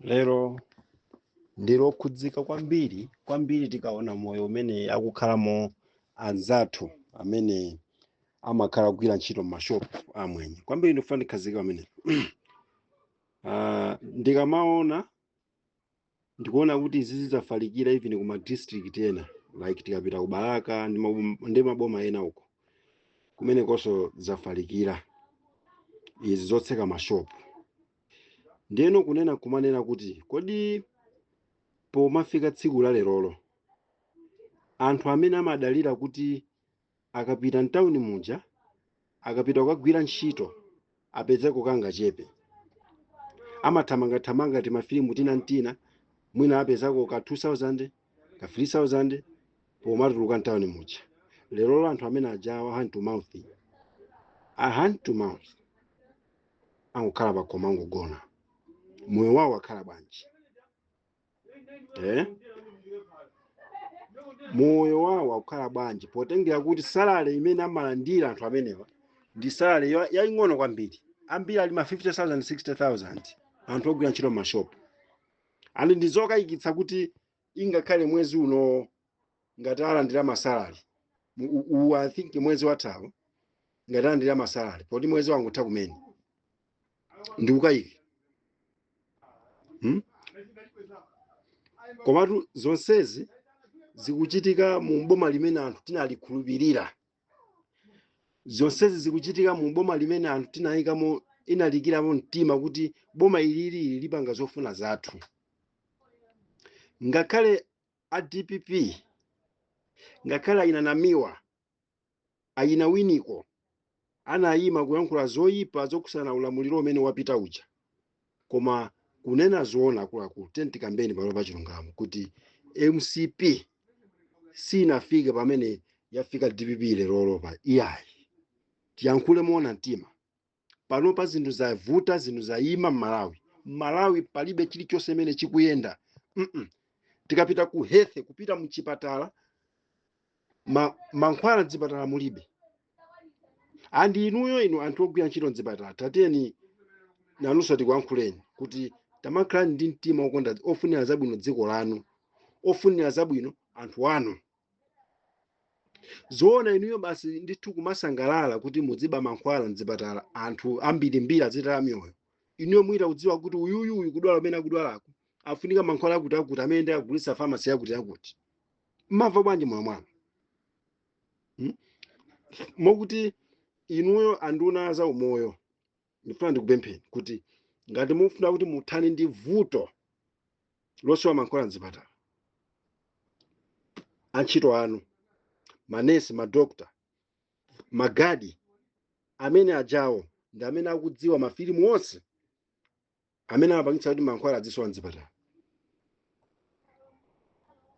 Lero ndi lokhudzika kwambiri kwambiri tikaona moyo umene akukhalamo anzathu amene amakhala kugwira ntchito m'mashopu amwenye. Kwambiri ndikufuna ndikhazike pamenepo. Ndikamaona ndikuona kuti izi zidzafalikira even kuma district ena, like tikapita ku Balaka ndi maboma ena uko, kumenekonso zafalikira izi zotseka mashopu. Ndiyeno kunena kumanena kuti kodi pomafika tsiku la lerolo anthu amene amadalira kuti akapita mtawuni muja, akapita kukagwira ntchito apezeko kangachepe, amathamangathamanga timafilimu tina ntina, mwina apezako ka 2000 ka 3000 pomatuluka mtawuni muja. Lerolo anthu amene ajawa hand to mouth, a hand to mouth, angokhala pakhomo, angogona, moyo wawo akhala bwanji? Moyo wawo akukhala bwanji potengera kuti salary imene amalandira anthu amenewa ndi salary yaying'ono kwambiri? Ambiri ali ma 50,000, 60,000, anthu ogwira ntchito m'mashopu. And ndi zokayikitsa kuti ingakhale mwezi uno ngati alandira ma salary, I think mwezi wathawo ngati alandira ma salary, poti mwezi wangotha kumene, ndikukayika. Komatu zonsezi zikuchitika mu boma limene anthu tinalikhulupirira. Zonsezi zikuchitika mu boma limene anthu tinayikamo, inalikiramo mtima kuti boma ilili lipanga zofuna zathu. Ngakhale a DPP, ngakhale ayina Namiwa, ayina Winiko anayima kuyankhula zoyipa zokusana ulamuliro umene wapita uja, koma kunena zoona, akuluakulu, tiye tikambeni pano pa chilungamo kuti MCP sinafike pamene yafika DPP lerolo pa iyayi. Tiyankhule moona mtima, panopa zinthu zavuta, zinthu zayima m'Malawi. M'Malawi palibe chilichonse chimene chikuyenda. Tikapita ku health, kupita mchipatala, mankhwala mzipatala mulibe. And inuyo, inu anthu ogwira ntchito mzipatala, tatiyeni nanunso tikuyankhuleni kuti tamakhalani ndi mtima wokonda, ofunira zabwino dziko lanu, ofunira zabwino anthu anu. Zoona inuyo basi ndithu kumasangalala kuti mudziba mankhwala mzipatala, anthu ambirimbiri azitaya miyoyo, inuyo mwita kudziwa kuti uyuyu uyu kudwala umene akudwalako afunika mankhwala akuti akuti amene ndi agulitsa pharmacy yakuti yakuti? Mmamva bwanji moyo mwanu? Mokuti inuyo anduna za umoyo, ndifuna ndikupempheni kuti ngati mufuna kuti muthane ndi vuto losowa mankhwala mzipatala, antchito anu, manesi, madokta, magadi amene ajawo ndi amene akudziwa mafilimu onse amene amapangitsa kuti mankhwala azisowa mzipatala.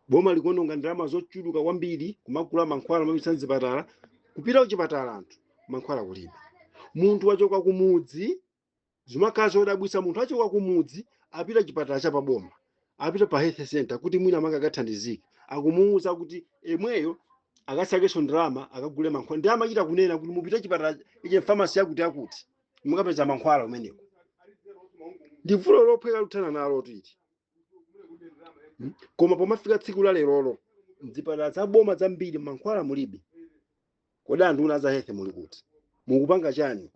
Boma likuononga ndalama zochuluka kwambiri kumagula mankhwala mapitsa mzipatala. Kupita kuchipatala anthu mankhwala kulibe. Munthu wachoka kumudzi, zimakhala zodabwitsa, munthu achoka kumudzi apita chipatala chapaboma, apita pa health center kuti mwina amanga akathandizike, akumuwuza kuti emweyo akasakenso ndalama akagule mankhwala. Ndi amachita kunena kuti mupite chipatala iche, pharmacy yakuti yakuti, mukapeza mankhwala umeneko. Ndi vuto lophweka kuthana nalo titi. Koma pomafika tsiku la lerolo mzipatala za boma zambiri mankhwala mulibe. Kodi anduna za health muli kuti? Mukupanga chani?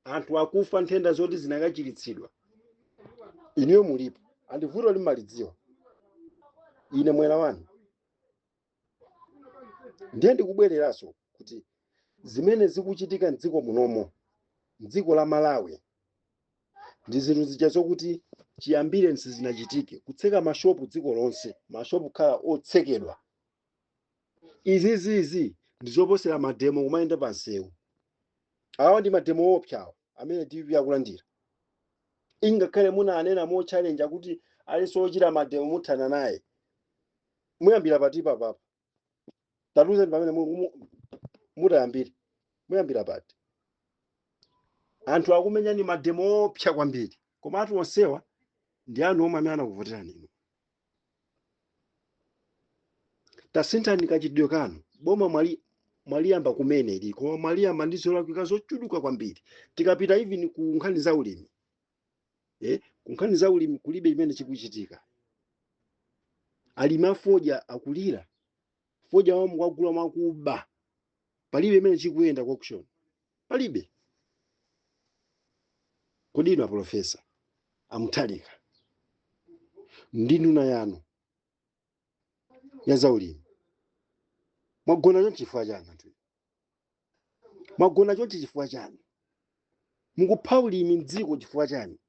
Anthu akufa nthenda zoti zinakachiritsidwa, inuyo mulipo and vuto limalidziwa. Ine mwera wanu, ndiye ndikubwereranso kuti zimene zikuchitika mdziko munomo, mdziko la Malawi, ndi zinthu zija zokuti chiyambire sizinachitike. Kutseka mashopu dziko lonse, mashopu kukhala otsekedwa, izizizi ndi zoposera ma demo kumayenda pa msewu. Awa ndi ma demo opsa amene DPP akulandira. Ingakhale munanena mo challenge kuti aliso ochita ma demo muthana naye, muyambira pati papa? Tatuzeni pamene mutayambire, muyambira pati? Anthu akumenyani ma demo opsa kwambiri, koma atu onsewa ndi anu omwe amene anakuvoterani inu. Tasinthani kachitidwe kanu. Boma mwaliyamba kumene ili, koma mwaliyamba ndi zolakwika zochuluka kwambiri. Tikapita even ku nkhani za ulimi, Kunkhani za ulimi kulibe chimene chikuchitika. Alimi afodya akulira, fodya wawo mukwagula mwakuba, palibe imene chikuyenda ku auction, palibe. Kodi inu aprofesa a Mutharika ndi nduna yanu ya zaulimi mwagona chonchi chifukwa chani? Anthu mwagona chonchi chifukwa chani? Mukupha ulimi mdziko chifukwa chani?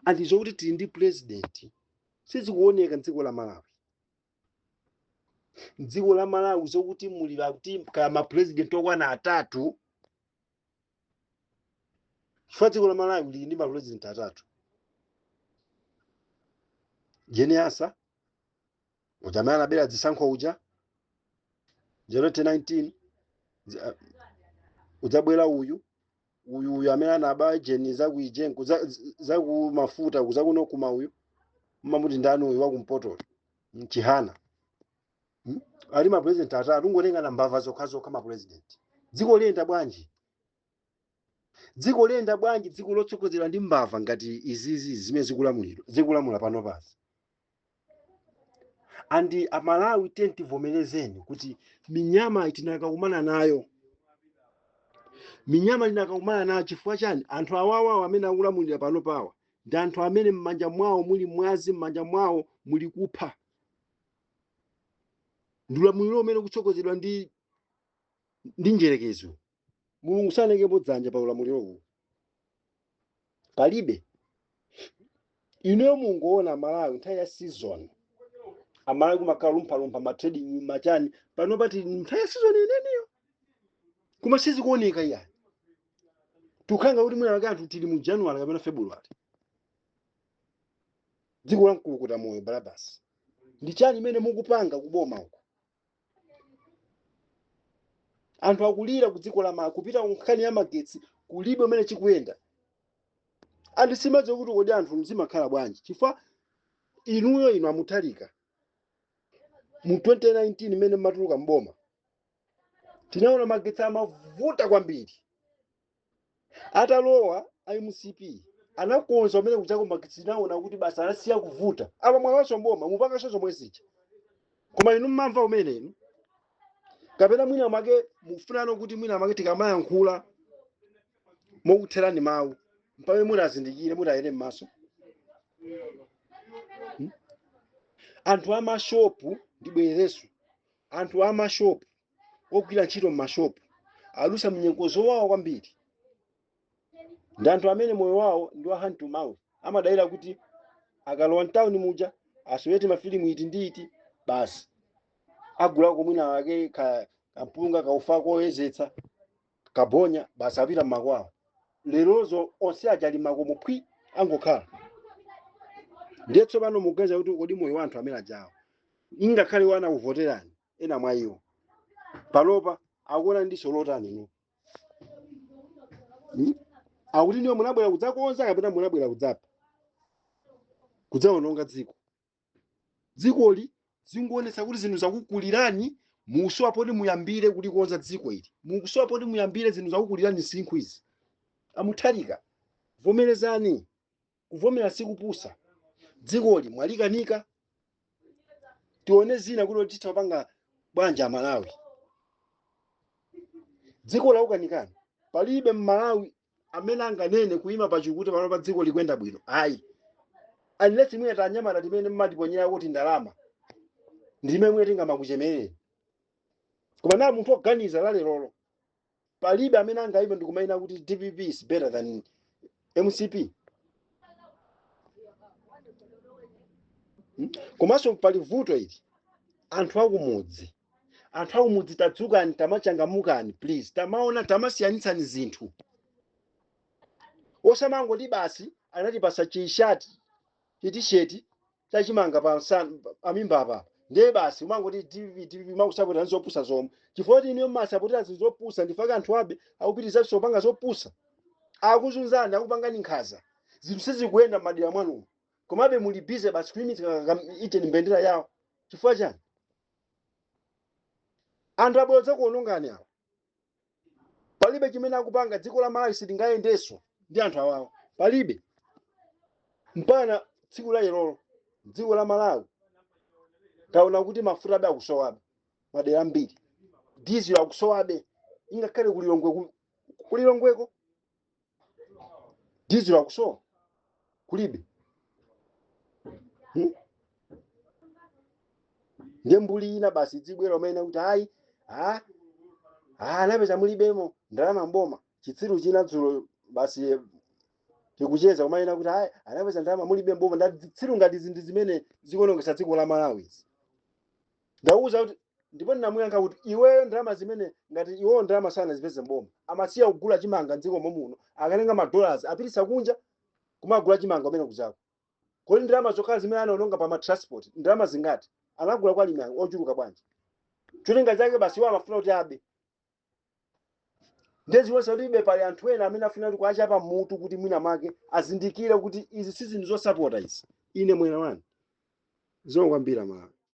Anti zokuti tili ndi president sizikuoneka mdziko la Malawi. Mdziko la Malawi zokuti muli kuti kaya mapresident okwana atatu, chifukwa dziko la Malawi lili ndi mapresident atatu: Jane Ansah uja amene anabera zisankho uja 2019, udzabwera uyu uyu uyu amene anaba jeni zakuijenko zaku mafuta kuzakuno kuma uyu mmamuti ndani uyu wakumpoto, Chihana. Ali mapresident atatu, ungotenga mbava zokhazokha mapresident. Dziko liyenda bwanji? Dziko liyenda bwanji, dziko lotsogozedwa ndi mbava ngati izizi zimene zikulamulidwa, zikulamula pano pasi? Andi Amalawi, tiye tivomerezeni kuti minyama tinakakumana nayo, minyama tinakakumana nayo. Chifukwa chani? Anthu awawawo amene akulamulira pano pawa ndi anthu amene m'manja mwawo muli mwazi, m'manja mwawo muli kupha. Ndi ulamuliro umene ukutsogozedwa ndi njerekezo. Mulungu sanaikepo dzanja pa ulamuliro uwu, palibe. Inuyo mungoona Malawi nthawi ya season, Amalawi kumakhala lumphalumpha, ma trading, machani. Pano pati nthawi ya season ineniyo, koma sizikuoneka iyani. Tukhanga kuti mwina anthu tili mu January kapena February. Dziko la mkulukuta moyo Barabasi, ndi chani imene mukupanga kuboma uko? Anthu akulira ku dziko la kupita ku nkhani ya magetsi, kulibe umene chikuyenda. Anthu simadziwa kuti kodi anthu mzimakhala bwanji, chifukwa inuyo, inu a Mutharika, mu 2019 imene mmatuluka mboma, tinaona magetsi amavuta kwambiri. Atalowa MCP anakonza umene kuchako magetsi, tinaona kuti basi anasiya kuvuta. Apa mwalowanso mboma, mupanganso zomwe zija, koma inu mmamva umene inu kapena mwina mwake mufunano kuti mwina mwake tikamayankhula mokutherani mawu mpamene munazindikire, mutayere m'maso. Anthu amashopu, ndibwererenso, anthu amashopu ogwira ntchito m'mashopu alusa mnyengo zowawa kwambiri. Ndi anthu amene moyo wawo ndi wa hand to mouth, amadalira kuti akalowa mtawuni muja asowete mafilimu iti ndi iti, basi agulako mwina wake kampunga, kaufa koyezetsa, kabonya, basi apita mmakwawo. Lerozo onse aja ali makomo phwi, angokhala. Ndiye tsopano mukuganiza kuti kodi moyo wa anthu amene ajawo, ingakhale wana kuvoterani ena mwa iwo, panopa akuona ndiso lotani inu? Akuti ndiwo munabwera kudzakonza kapena munabwera kudzapha, kudzawononga dziko? Dzikoli zingoonetsa kuti zinthu zakukulirani, mukusowa poti muyambire kulikonza dziko ili, mukusowa poti muyambire. Zinthu zakukulirani msinkhu izi. A Mutharika, vomerezani. Kuvomera sikupusa. Dzikoli mwalikanika, tione zina kuti titha kupanga bwanji Amalawi. Dziko laukanikani, palibe Mmalawi amene anganene kuyima pachikuti pano pa dziko likuyenda bwino, ayi, unless mwina tanyamata timene mmatiponyera kuti ndalama ndimene mwina tingamakuchemereni. Koma na munthu oganiza la lerolo, palibe amene angayime ndikumayina kuti DPP is better than MCP. Komanso pali vuto ili, anthu akumudzi, anthu akumudzi, tadzukani, tamachangamukani please, tamaona, tamasiyanitsani zinthu. Osamangoti basi anatipasa chishati, chitisheti chachimanga pa pamimba apa, ndiye basi umangoti DPP, DPP, makusapotera zopusa zomwe, chifukwa kuti inuyo mmasapotera zinthu zopusa. Ndifaka anthu abe akupitiriza kupanga zopusa, akuzunzani, akupangani nkhaza, zinthu sizikuyenda m'madera mwanumo, komabe muli busy basi kuyimitsa ijeni mbendera yawo. Chifukwa chani? Anthu abwera kuonongani awa, palibe chimene akupanga. Dziko la Malawi silingayendenso ndi anthu awawo. Palibe. Mpana tsiku la lerolo dziko la Malawi taona kuti mafuta abe akusowabe madera ambiri, diesel akusowabe, ingakhale kulilongwe kulilongweko diesel akusowa, kulibe. Ndiye mbuli ina basi idzibwera umene kuti ayi, ah, ah, anapeza mulibemo ndalama mboma. Chitsiru china dzulo basi tikucheza kumayina kuti ayi, anapeza ndalama mulibe mboma. Ndati zitsiru ngati zinthu zimene zikuonongesa dziko la Malawi izi. Ndauza kuti, ndipo ndinamuyankha kuti iweyo ndalama zimene ngati iweyo ndalama sanazipeze mboma, amasiya kugula chimanga mdziko momuno, akatenga ma dollars apitisa kunja kumagula chimanga umene kuchako. Kodi ndalama zokhala zimene anaononga pa ma transport, ndalama zingati anagula kwa alimi ochuluka bwanji? Cholinga chake basi iwo amafuna kuti abe. Ndezi libe. Pali anthu ena amene afuna kuti kuachapa mutu kuti mwina make azindikire kuti izi si zinthu zosapota izi. Ine mwena wanu, zomwe kwambiri Malawi.